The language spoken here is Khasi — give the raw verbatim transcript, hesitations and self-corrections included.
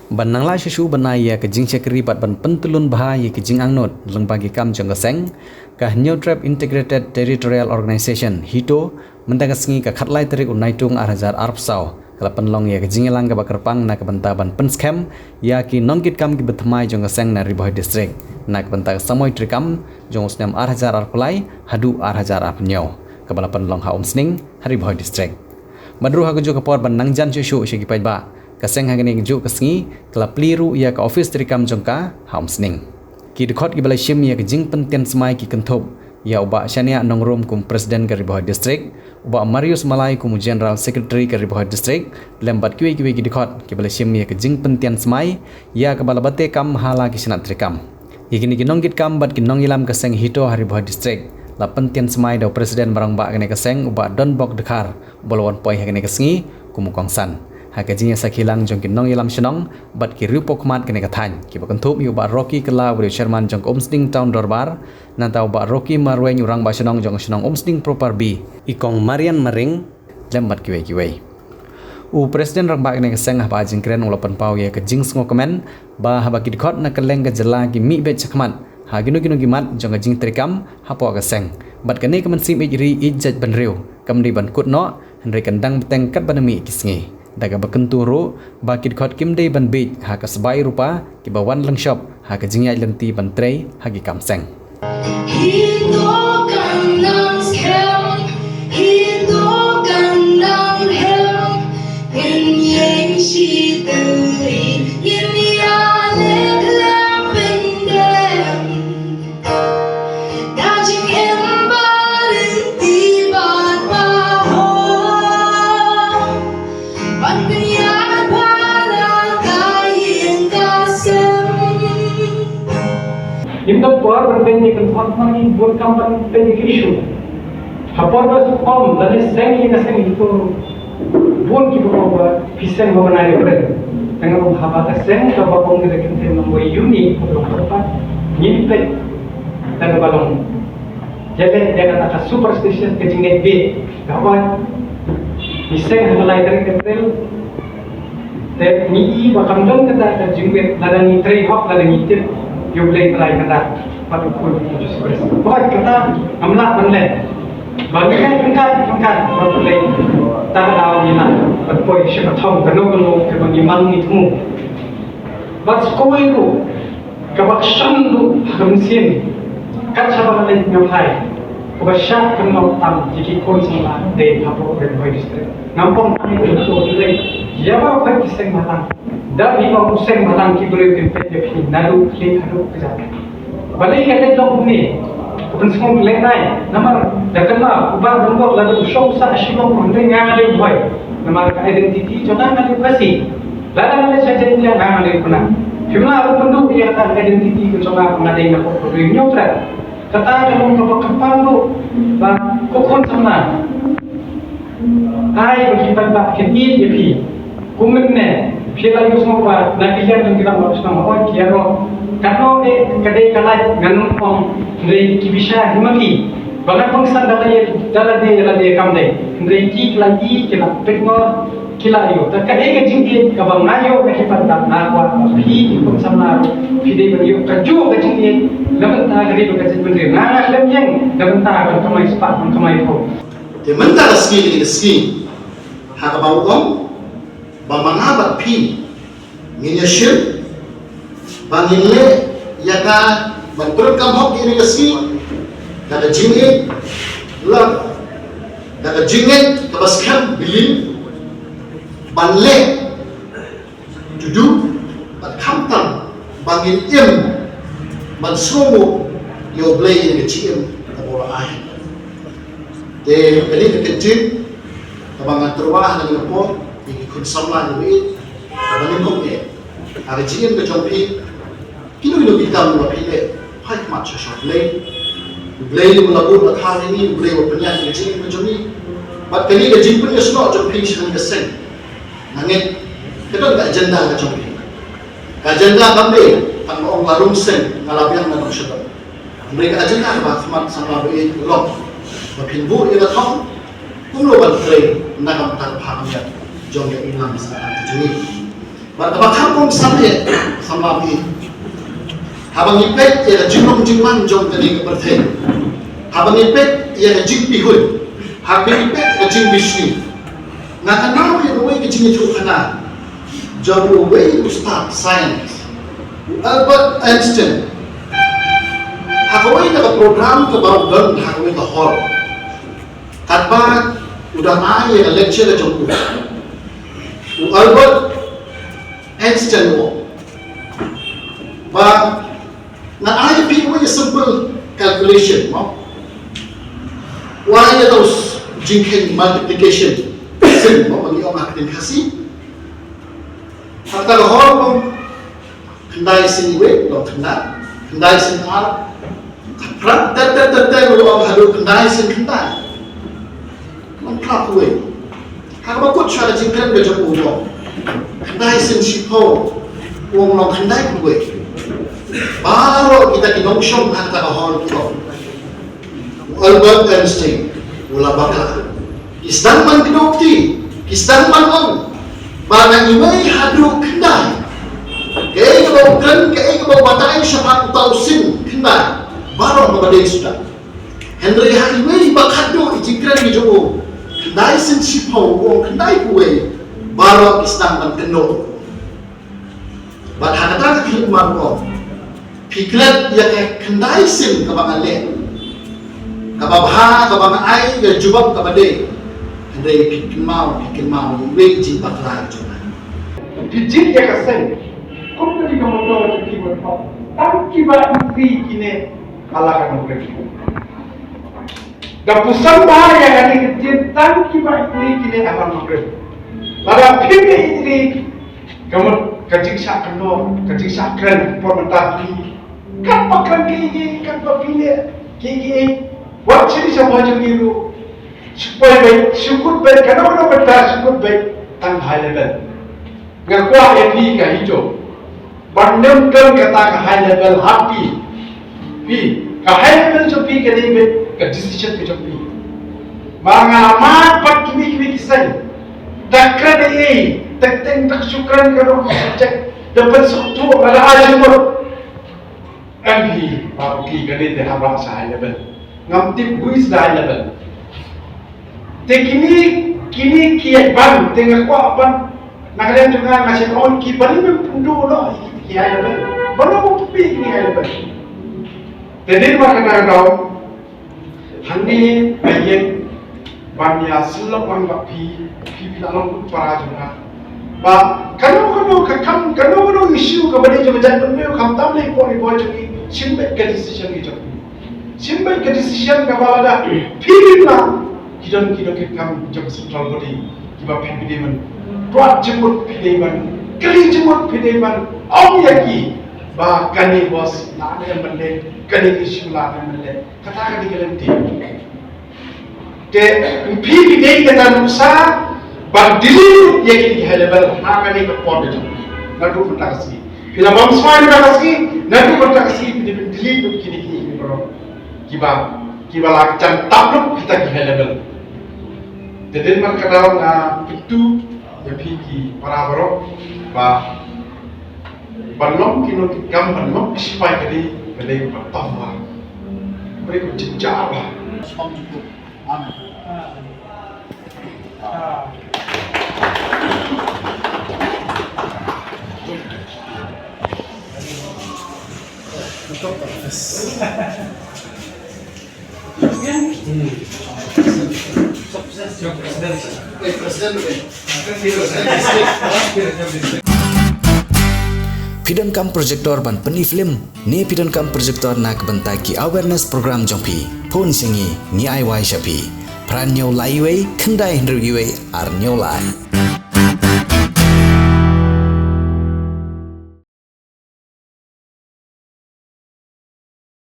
Ban nang lah shuh shuh ban ai ïa ka jingshakri bad ban pyntylun bha ïa ka jingangnud lyngba ki kam jong ka seng, ka Hynñiewtrep Integrated Territorial Organization, HITO, mynta ka sngi ka khatlai tarik u Naitung ar hajar arphew saw, ka la pynlong ïa ka jingïalang kaba kyrpang na ka bynta ban pynskhem ïa ki nongkitkam kiba thymmai jong ka seng na Ri Bhoi District, na ka bynta ka samoi treikam jong u snem ar hajar arphew lai haduh ar hajar arphew hynñiew, kaba la pynlong ha Umsning ha Ri Bhoi District. Bad ruh ha kajuh ka por ban nang jan shuh shuh sha ki paidbah, ka seng ha kane kajuh ka sngi ka la plie ruh ïa ka ophis treikam jong ka ha Umsning. Ki dkhot kiba la shim ïa ka jingpynthian smai ki kynthup ïa u Bah Shaniah Nongrum kum President ka Ri Bhoi District, u Bah Marius Malai kum u General Secretary ka Ri Bhoi District, lem bad kiwei kiwei ki dkhot kiba la shim ïa ka jingpynthian smai ïa kaba la bate kam ha la ki shnat treikam. Ïa kine ki nongkitkam bad ki nongïalam ka seng HITO ha Ri Bhoi District la pynthian smai da u President ba rangbah kane ka seng, u Bah Donbok Dkhar, uba la wan poi ha kane ka sngi kum u kongsan. Ha ka jingïasakhi lang jong ki nongïalam shnong bad ki riewpawkhmat kane ka thaiñ, kiba kynthup ïa u Bah Rocky Kylla, uba dei u Chairman jong ka Umsning Town Dorbar, nangta u Bah Rocky Marwein, u Rangbah Shnong jong ka shnong Umsning Proper B, i Kong Marian Maring, lem bad kiwei kiwei. U President rangbah kane ka seng haba ai jingkren u la pynpaw ïa ka jingsngewkmen ba haba ki dkhot na kylleng ka jylla ki mih beit shakhmat ha kino kino ki mat jong ka jingtreikam hapoh ka seng. Bad kane ka mynsiem ïeit ri ïeit jaitbynriew kam dei ban kut noh, hynrei kan dang bteng katba na mih ki sngi, da kaba kyntu ruh ba ki dkhot kim dei ban bieit ha ka sbai rupa kiba wan lyngshop ha ka jingïaid lynti ban trei ha ki kam seng. Hi to kan nang skhem, hi to kan nang hem, ngin ïeng shi tylli, ngin ïaleh lem pyndem. Da jingim ba lynti bad ba hok. Ban pynïaid bha la ka ïing ka sem. Ngim don por ban pynïaid kan thok ma ngi bun kam ban pynïaid ka issue. Ha por ba sngewkhom lane seng ïa ka seng ïa ki bun ki ba ong ba phi seng ba ban ai referendum. Tang ong haba ka seng kaba ong ka da kyntien nombor unit ka ba ong ka pat ngim peit da kaba long. Ïa leh ïa kata ka superstition, ka jingngeit bieit. Ka hoi. Ngi seng ha ka lai tarik April. Te ngi i ba kam don kata ka jingngeit lada ngi trei hok, lada ngi tip ïa U Blei Trai kata bad U Khun U Jisu Khrist. Hoi kata ngam lah ban leh. Ba ngi kai pynkai pynkai ba U Blei ta ka daw ngi lah ban poi sha ka thong kano kano kaba ngi mang ngi thmu. Bad skoi ruh kaba ksan duh ha ka mynsiem. Kat shaba ka leit nga phai kaba shah kynnoh tam ïa ki khun samla dei hapoh Ri Bhoi District. Ngam pom tang ïa ki to ki leit ïa baroh ki seng bhalang. Da phi ong u seng bhalang ki briew kin peit ïa phi naduh khlieh haduh kjat. Balei ka leit long kumne? Ka pynsngew lehrain namar da kynmaw u Bah Donbok lada u shong sah ha Shillong hynrei nga nga dei u Bhoi. Namar ka identity jong nga nga dei u Khasi. Lada nga leit sha Jaintia nga nga dei u Pnar. Phim lah ban pynduh ïa kata ka identity ka jong nga ba nga dei na pdeng ka ri Hynñiewtrep. Kata ka long kaba kyrpang ruh ba ko khun samla. Ai ba ki paidbah kin ïeit ïa phi. Kumne phi la ïohsngew ba na ki liang jong ki rangbah shnong, hooid ki ïaroh. Katno eh ka dei ka lait ngan ym ong, hynrei ki bishar hi ma ki. Ba ngan ong san da la ïa, da la dei, la dei kam dei. Hynrei ki la ïohi, ki la peit ngor, ki la ïoh. Te ka dei ka jingïeit kaba nga ïoh na ki paidbah, nga kwah ba phi ki khun samla ruh phi dei ban ïoh kajuh ka jingïeit na bynta ka ri bad ka jaitbynriew. Nga nga khlem ïeng na bynta ban kamai spah, ban kamai phew. Te mynta ka sngi, ka sngi ha kaba u ong ba ma nga bad phi ngin ïashim ba ngin leh ïa ka ban pyndonkam hok ïa kane ka sngi da ka jingïeit, la da ka jingïeit kaba skhem biling ban leh to do, bad khamtam ba ngin im ban sngewnguh ïa U Blei ïa ka jingim kaba u la ai. Te kane ka ktien kaba ngan tyrwa ha kane ka por ïa ki khun samla kiba ïeit, kaba nyngkong eh ha ka jingim ka jong phi, kino kino ki kam ba phi leh, phai khmat sha U Blei. U Blei uba la bud la khang ïa ngi, U Blei uba pynïaid ïa ka jingim ka jong ngi. Bad kane ka jingpynïasnoh jong phi sha kane ka seng, nga ngeit ka don ka agenda ka jong phi. Ka agenda kam dei tang ba ong la rung seng nga la biang na dong sha dong. Hynrei ka agenda kaba khmat samla ba ïeit ka long ba phin buh ïa ka thong kumno ban trei na ka bynta ka bha ka miat jong ka imlang sahlang ka jong ngi. Bad kaba kham kongsan eh, samla phi, haba ngi peit ïa ka jinglong jingman jong kane ka pyrthei, haba ngi peit ïa ka jingpihuid, haba ngi peit ïa ka jingbishni, nga kynmaw ïa kawei ka jingïathuhkhana jong uwei u stad science, u Albert Einstein, ha kawei na ka program kaba u don ha kawei ka hall. Katba u dang ai ïa ka lecture jong u, u Albert Einstein u ong ba, ngan ai ïa phi kawei ka simple calculation, mo. U ai ïa ka jingkheiñ multiplication sign, mo, ba ngi ong ha ka ktien Khasi. Ha kata ka hall, mo, khyndai sin iwei long khyndai, khyndai sin ar, phra, ter ter ter ter, u ong haduh khyndai sin khyndai, long phra phew wei. Ha kaba kut shuwa ka jingkren ka jong u, u ong khyndai sin shiphew, u ong long khyndai phew wei. Baroh kita ki nongshong ha kata ka hall ki ong, u Albert Einstein u la bakla. Ki sdang ban kdew kti, ki sdang ban ong ba na iwei haduh khyndai, kaei kaba u kren, kaei kaba u batai shaphang uta u sin khyndai, baroh kaba dei suda. Hynrei ha iwei ba khatduh i jingkren ki jong u, khyndai sin shiphew, u ong khyndai phew wei, baroh ki sdang ban kynnoh. Bad ha kata ka khyllipmat u ong, phi klet ïa ka khyndai sin kaba nga leh, kaba bha, kaba nga ai ka jubab kaba dei, hynrei phi kynmaw, phi kynmaw ïa iwei i jingbakla jong nga. Phi jied ïa ka seng, kum ka dei ka motto jong ki, motto, tang kiba ïeit kine, ala ka nongrim. Da pyrshang bha ïa kane ka ktien, tang kiba ïeit kine, ala ka nongrim. Lada phim ïeit, ka mut ka jingshah kynnoh, ka jingshah kren por mynta phi, katba kren kiei kiei, katba phi leh kiei kiei, wat shisha ba jong ngi ruh, shu poi beit, shu kut beit, kano kano mynta shu kut beit tang high level. Nga kwah ïa phi ka HITO ban nym don kata ka high level ha phi. Phi, ka high level jong phi ka dei beit ka decision ka jong phi. Ba nga mad bad kiwei kiwei ki seng, da kren ei ei, da teng da shu kren kano ka subject, da pynsngewthuh, lada ai jingmut. Em hi, ba u ki ka dei te haba sha high level. Ngam tip bui sha high level. Te kine, kine ki ïaid ban, te nga kwah ban, na ka liang jong nga nga shem on ki ban ym pynduh noh ïa ki high level. Ban ym pynduh ïa ki high level. Te dei ba kata ka daw, hangne nga ïeng ban ïa sylloh lang bad phi, phi, phi la long u para jong nga. Ba kano kano ka kam, kano kano issue kaba dei jong ka jaitbynriew, khamtam lei pok lei poi jong ngi, shim beit ka decision ka jong phi. Shim beit ka decision kaba lada phi phi lah, ki don, ki don ki kam jong ka central body kiba phi phi dei ban kwah jingmut, phi dei ban kylli jingmut, phi dei ban ong ïa ki ba kane boss lah ne em ban leh, kane issue lah ne em ban leh. Kata ka dei ka lynti. Te phi phi dei kata nuksa ban deliver ïa kine ki high level ha kane ka por ka jong phi. Naduh mynta ka sngi, phi la bam shuwa mynta ka sngi, naduh mynta ka sngi phi dei ban deliver kine ki, kine baroh kiba, kiba la jan tap lut kita ki high level. Te dei namar kata nga kyntu ïa phi ki para baroh ba ban long ki nongkitkam, ban long ki sipai ka dei, ka dei kaba tough bha, ka dei kaba jynjar bha. Amen. Phi donkam projector ban pyni film ne phi donkam projector na ka bynta ki awareness program jong phi, phone sha ngi, ngi ai wai sha phi. Phra hynñiew lai wei, khyndai hynriew wei, ar hynñiew lai.